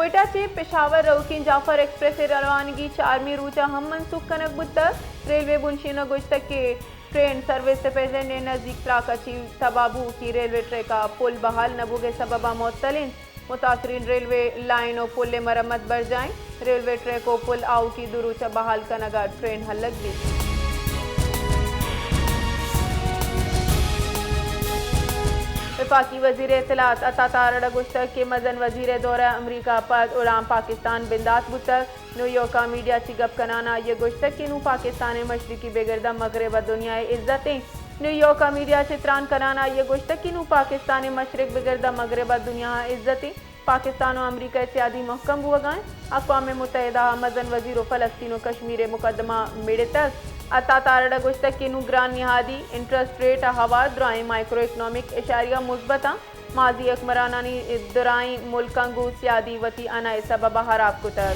کوئٹہ چہ پشاور روکیں جعفر ایکسپریس ء روانگی چارمی روچ ء ہم منسوخ کنگ بوتگ۔ ریلوے بنشین ء گوشتگ کہ ٹرین سروس ء پیسنجریں نزیک تراک ء چہ تباہ بوکی ریلوے ٹریک ء پل بحال نہ بوگ ء سبب ء معطل انت۔ متاثرین ریلوے لائن و پل ء مرمت برجاہ انت۔ ریلوے ٹریک و پل آؤکی دو روچ ء بحال کنگ ء ٹرین ہلگ بیت۔ وفاقی وزیر اطلاعات عطا تارڑ ء گوشتگ کہ مزن وزیر ء دورہ امریکہ ء پد اڑان پاکستان بندات بوتگ۔ نیویارک ء میڈیا چہ گپ کنان آئی ء گوشتگ کہ نوں پاکستان ء مشرقی بگر داں مغرب ء دنیا ء عزت انت۔ نیویارک ء میڈیا چہ تران کنان آئی ء گوشتگ کہ نوں پاکستان ء مشرق بگر داں مغرب ء دنیا ء عزت انت۔ پاکستان و امریکہ ء سیادی مھکم بوگا انت۔ اقوام متحدہ ء مزن وزیر و فلسطین و کشمیر ء مقدمہ مڑتگ۔ عطا تارڑ ء گوشتگ کہ نوں گران نہادی، انٹرسٹ ریٹ ء ہوار درائیں مائیکرو اکنامک اشاریہ مثبت آں۔ ماضی حکمرانانی درائیں ملکاں گوں سیادی وتی انا ء سبب ء ہراب کتگ۔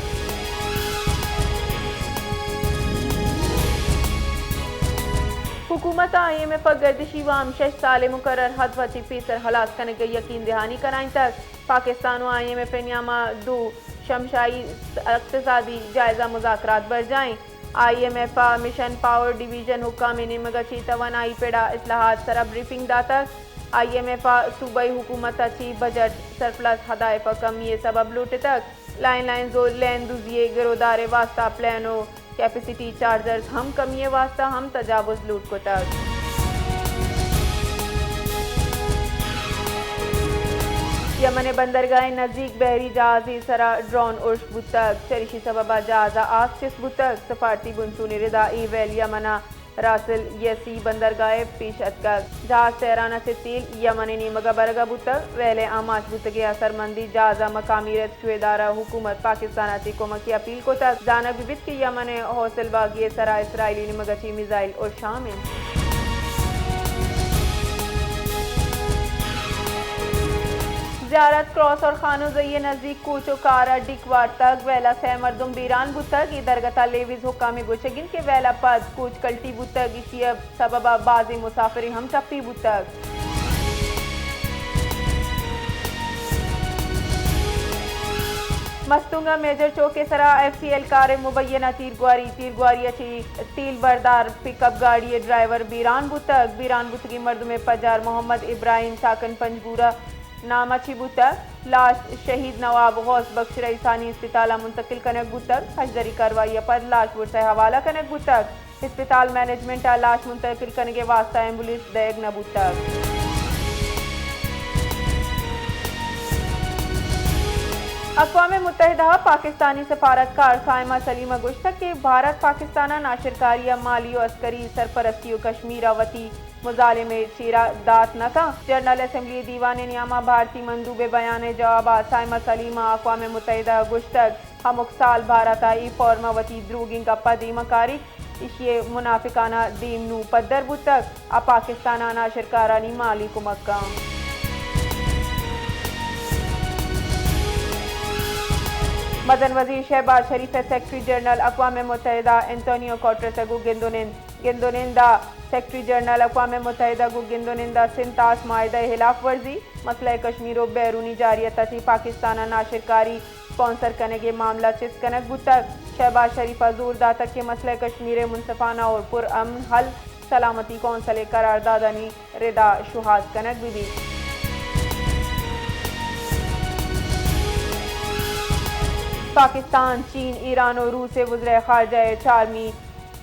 حکومت ء آئی ایم ایف ء گردشی وام شش سال ء مقرر ہدف ء چہ پیسر ہلاس کنگ ء یقین دہانی کنائینتگ۔ پاکستان و آئی ایم ایف ء نیام ء دو شمشائی اقتصادی جائزہ مذاکرات برجاہ انت۔ آئی ایم ایف ء مشن پاور ڈویژن حکام ء نیمگ ء چہ توانائی پڑ ء اصلاحات سرا بریفنگ داتگ۔ آئی ایم ایف ء صوبائی حکومت ء چہ بجٹ سرپلس ہدائف ء کمی ء سبب لوٹتگ۔ لائن لائنز و لین دزی ء گرودار ء واستہ پلین و کیپیسٹی چارجرز ہم کمی ء واستہ ہم تجاوز لوٹ کتگ۔ یمن ء بندرگاہ ء نزیک بحری جہازے سرا ڈرون ارش بوتگ، چریشی سبب ء جہاز ء آس چست بوتگ۔ سفارتی بنشونی ردا اے ویل یمن ء راسل یسی بندرگاہ ء پیش اتکگ۔ جہاز تہران ء چہ تیل یمن ء نیمگ ء برگ ء بوتگ۔ ویل ء آماچ بوتگیں اثرمندی جہاز ء مقامی ریسکیو ادارہ ء حکومت پاکستان ء چہ کمک ء اپیل کتگ۔ زانگ بہ بیت کہ یمن ء حوث الباغی ء سرا اسرائیلی نیمگ ء چہ میزائل ارش آمنت۔ زیارت کراس اور خانوزئی ء نزیک کوچ و کار ء ڈیک وارتگ، ویل ء سئے مردم بیران بوتگ۔ اے درگت ء لیویز حکام ء گوشگ انت کہ ویل ء پد کوچ کلٹی بوتگ، ایشی ء سبب ء بازیں مسافرے ہم ٹپی بوتگ۔ مستونگ ء میجر چوک ء سرا ایف سی اہلکار ء مبینہ تیرگواری، تیرگواری ء چہ تیل بردار پک اپ گاڑی ء ڈرائیور بیران بوتگ۔ بیران بوتگیں مردم ء پجار محمد ابراہیم ساکن پنجگور ء نام ء چہ بوتگ۔ لاش شہید نواب غوث بخش رئیسانی اسپتال ء منتقل کنگ بوتگ۔ ہژدری کاروائی ء پد لاش برسا ء حوالہ کنگ بوتگ۔ اسپتال مینجمنٹ ء لاش منتقل کنگ ء واستہ ایمبولینس دئیگ نہ بوتگ۔ اقوام متحدہ ء پاکستانی سفارتکار صائمہ سلیم ء گوشتگ کہ بھارت پاکستان ء ناشرکاری ء مالی و عسکری سرپرستی و کشمیر ء وتی مظالم ء چیرا دات نہ کنت۔ جنرل اسمبلی دیوان ء نیاما بھارتی مندوب ء بیان ء جواب ء صائمہ سلیم ء اقوام متحدہ ء گوشتگ، ہمک سال بھارت ء اے فورم ء وتی دروگیں گپ ء دیما کاریت، ایشی ء منافقانہ دیم نوں پدر بوتگ ء پاکستان ء ناشرکارانی مالی کمک ء مزن وزیر شہباز شریف ء سیکرٹری جنرل اقوام متحدہ انتونیو کوٹرس ء گوں گند و نند۔ گند و نند ء سیکرٹری جنرل اقوام متحدہ گوں گند و نند ء سنتاس معاہدہ ء ہلاف ورزی، مسئلہ کشمیر و بیرونی جارحیت ء چہ پاکستان ء ناشرکاری اسپانسر کنگ ء معاملہ چست کنگ بوتگ۔ شہباز شریف ء زور داتگ کہ مسئلہ کشمیر ء منصفانہ اور پر امن حل سلامتی کونسل ء قراردادانی ردا شوہاز کنگ بہ بیت۔ پاکستان، چین، ایران و روس ء وزرائے خارجہ ء چارمی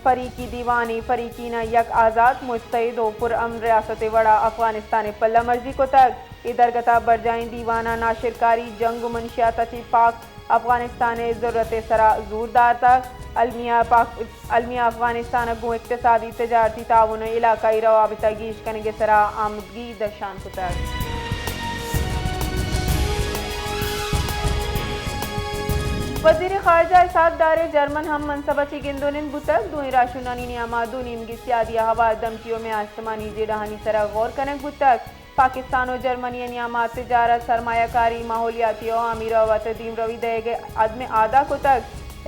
فریقی دیوان ء فریقین ء یک آزاد، مستعد و پرامن ریاست ء وڑا افغانستان ء پلہ مرزی کتگ۔ اے درگت ء برجاہیں دیوان ء ناشرکاری، جنگ و منشیات ء چہ پاک افغانستان ء ضرورت ء سرا زور داتگ۔ المیہ پاک، المیہ افغانستان ء گوں اقتصادی، تجارتی تعاون و علاقائی روابط ء گیش کنگ ء سرا آمدگی درشان کتگ۔ وزیر خارجہ اسحاق ڈار ء جرمن ہم منصب ء چہ گند و نند بوتگ۔ دوئیں راہشونانی نیاما دو نیمگی سیادی ء ہوار دمکی و میان استمانی جیڑہانی سرا غور کنگ بوتگ۔ پاکستان و جرمنی ء نیاما تجارت، سرمایہ کاری، ماحولیاتی و آمیروت ء دیمروی دئیگ ء عزم ادا کتگ۔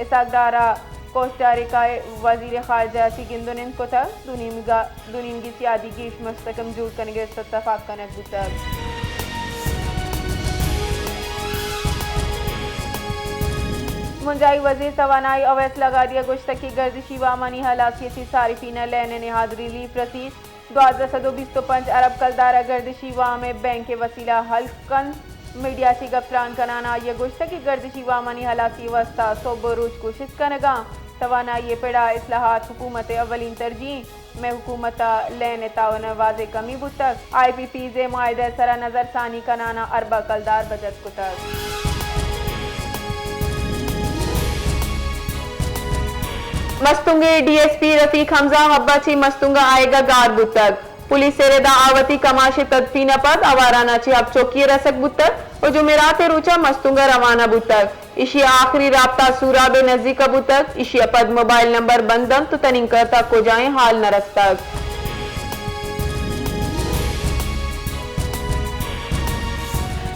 اسحاق ڈار ء کوسٹاریکا ء وزیر خارجہ ء چہ گند و نند کتگ۔ دو نیمگا، دو نیمگی سیادی گیش مستحکم جوڑ کنگ ء اتفاق کنگ بوتگ۔ بنجاہی وزیر توانائی اویس لغاری ءَ گوشتگ کہ گردشی وامانی ہلاسی ءَ چہ صارفین ءَ لین ءِ نہاد ریلیف رسیت، دوازدہ سد ءُ بیست ءُ پنچ ارب کلدار ءَ گردشی وام ءِ بینک ءِ وسیلہ ہلک کنت۔ میڈیا ءَ چہ گپ تران کنان ءَ آئی ءَ گوشتگ کہ گردشی وامانی ہلاسی ءِ واستہ سہب ءُ روچ کوشست کنگ ءَ اَنت، توانائی ءِ پڑ ءَ اصلاحات حکومت ءِ اولین ترجیح اِنت۔ مئے حکومت ءَ لین ءِ تعاون ءَ واضح کمی بوتگ۔ آئی پی پیز ءِ معاہدہ ءِ سرا نظرثانی کنان ءَ ارباں کلدار بچت کتگ۔ مستونگ ءِ ڈی ایس پی رفیق حمزہ حب ءَ چہ مستونگ ءَ آیگ ءَ گار بوتگ۔ پولیس ءِ رد ءَ آ وتی کماش ءِ تدفین ءَ پد آواران ءَ چہ حب چوکی ءَ رسگ بوتگ ءُ جمعرات ءِ روچ ءَ مستونگ ءَ روانہ بوتگ۔ ایشی ءِ آخری رابطہ سوراب ءِ نزیک ءَ بوتگ۔ ایشی ءَ پد موبائل نمبر بند اَنت ءُ تنینگہ تا کجائیں حال نہ رستگ۔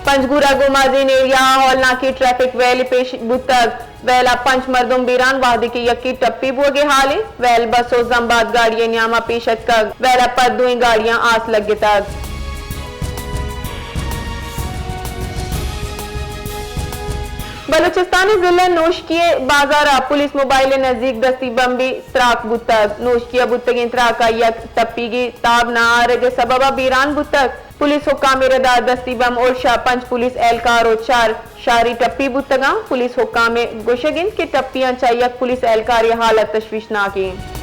پنجگور ءِ گومازین ایریا ءَ ہولناکیں ٹریفک ویل پیش بوتگ۔ ویل ءَ پنچ مردم بیران، وہدے کہ یکے ٹپی بوگ ءِ حال اِنت۔ ویل بس ءُ زمباد گاڑی ءِ نیام ءَ پیش اتکگ۔ ویل ءَ پد دوئیں گاڑیاں آس لگتگ۔ بلوچستان ءِ ضلع نوشکی ءِ بازار ءَ پولیس موبائل ءِ نزیک دستی بمبے تراک بوتگ۔ نوشکی ءَ بوتگیں تراک ءَ یک ٹپیگے تاب نہ آرگ ءِ سبب ءَ بیران بوتگ۔ پولیس حکام ءِ رد ءَ دستی بم اڑش ءَ پنچ پولیس اہلکار ءُ چار شاری ٹپی بوتگ اَنت۔ پولیس حکام ءِ گوشگ اِنت کہ ٹپیاں چہ یک پولیس اہلکارے ءِ حالت تشویشناک اِنت۔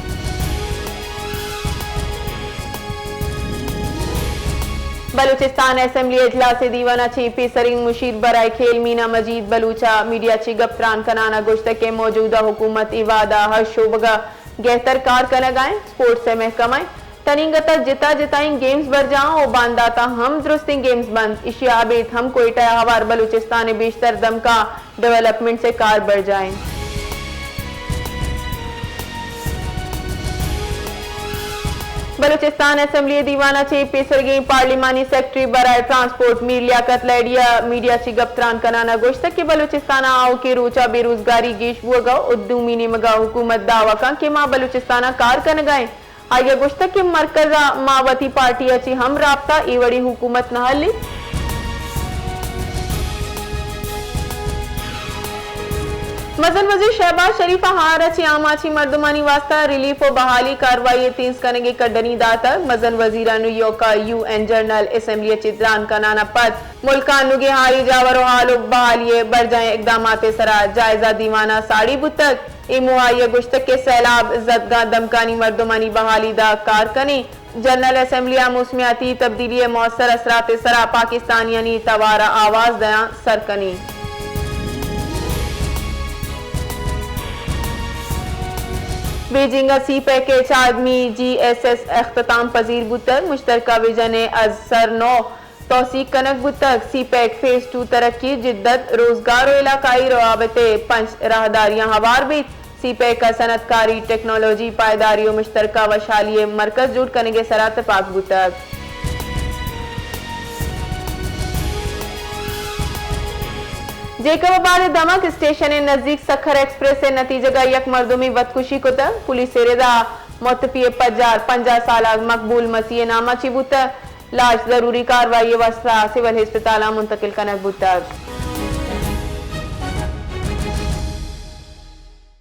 بلوچستان اسمبلی ءِ اجلاس ءِ دیوان ءَ چہ پیسریں مشیر برائے کھیل مینا مجید بلوچ ءَ میڈیا ءَ چہ گپ تران کنان ءَ گوشتگ کہ موجودہ حکومت اے وہد ءَ ہر شعبگ ءَ گہتر کار کنگ ءَ اِنت، اسپورٹس ءِ محکمہ ءَ تنینگہ تا جتا جتائیں گیمز برجاہ اَنت ءُ باندات ءَ ہم درستیں گیمز بنت۔ ایشی ءَ ابید ہم کوئٹہ ءَ ہوار بلوچستان ءِ بیشتر دمگاں ڈویلپمنٹس ءِ کار برجاہ اِنت۔ بلوچستان اسمبلی ءِ دیوان ءَ چہ پیسرگیں پارلیمانی سیکرٹری برائے ٹرانسپورٹ میر لیاقت لہڑی ءَ میڈیا ءَ چہ گپ تران کنان ءَ گوشتگ کہ بلوچستان ءَ آؤکیں روچ ءَ بے روزگاری گیش بوگ ءَ اِنت ءُ دومی نیمگ ءَ حکومت دعوی کنت کہ ما بلوچستان ءَ کار کنگ ءَ ایں۔ آئی ءَ گوشتگ کہ مرکز ءَ ما وتی پارٹی ءَ چہ ہم رابطہ، اے وڑیں حکومت نہ ہلّیت۔ مزن وزیر شہباز شریف ءَ ہار ءَ چہ آماچیں مردمانی واستہ ریلیف ءُ بحالی کاروائی ءِ تیز کنگ ءِ کڈنی داتگ۔ مزن وزیر ءَ نیویارک ءَ یو این جنرل اسمبلی ءَ چہ تران کنان ءَ پد ملک ءِ انوگیں ہاری جاور ءُ ہال ءُ بحالی ءِ برجاہیں اقدامات ءِ سرا جائزہ دیوان ءَ ساڑی بوتگ۔ اے موہ ءَ آئی ءَ گوشتگ کہ سیلاب زدگاں دمگانی مردمانی بحالی ءِ داں کار کنیں۔ جنرل اسمبلی ءَ موسمیاتی تبدیلی ءِ مؤثر اثرات ءِ سرا پاکستانیانی توار ءَ آواز دیان سر کنیں۔ بیجنگ ءَ سی پیک ءِ چاردہمی جی ایس ایس اختتام پذیر بوتگ۔ مشترکہ وژن ءِ از سر نو توسیع کنگ بوتگ۔ سی پیک فیز ٹو ترقی، جدت، روزگار ءُ علاقائی روابط ءِ پنچ راہداریاں ہوار بیت۔ سی پیک ءَ صنعتکاری، ٹیکنالوجی، پائیداری ءُ مشترکہ وشحالی ءِ مرکز جوڑ کنگ ءِ سرا تپاک بوتگ۔ جیکب آباد ءِ دمگ اسٹیشن ءِ نزیک سکھر ایکسپریس ءِ نتیجگ ءَ یک مردمے وتکشی کتگ۔ پولیس ءِ رد ءَ متفی ءِ پجار پنجاہ سالگ مقبول مسیح ءِ نام ءَ چہ بوتگ۔ لاش ضروری کاروائی ءِ واستہ سول ہسپتال ءَ منتقل کنگ بوتگ۔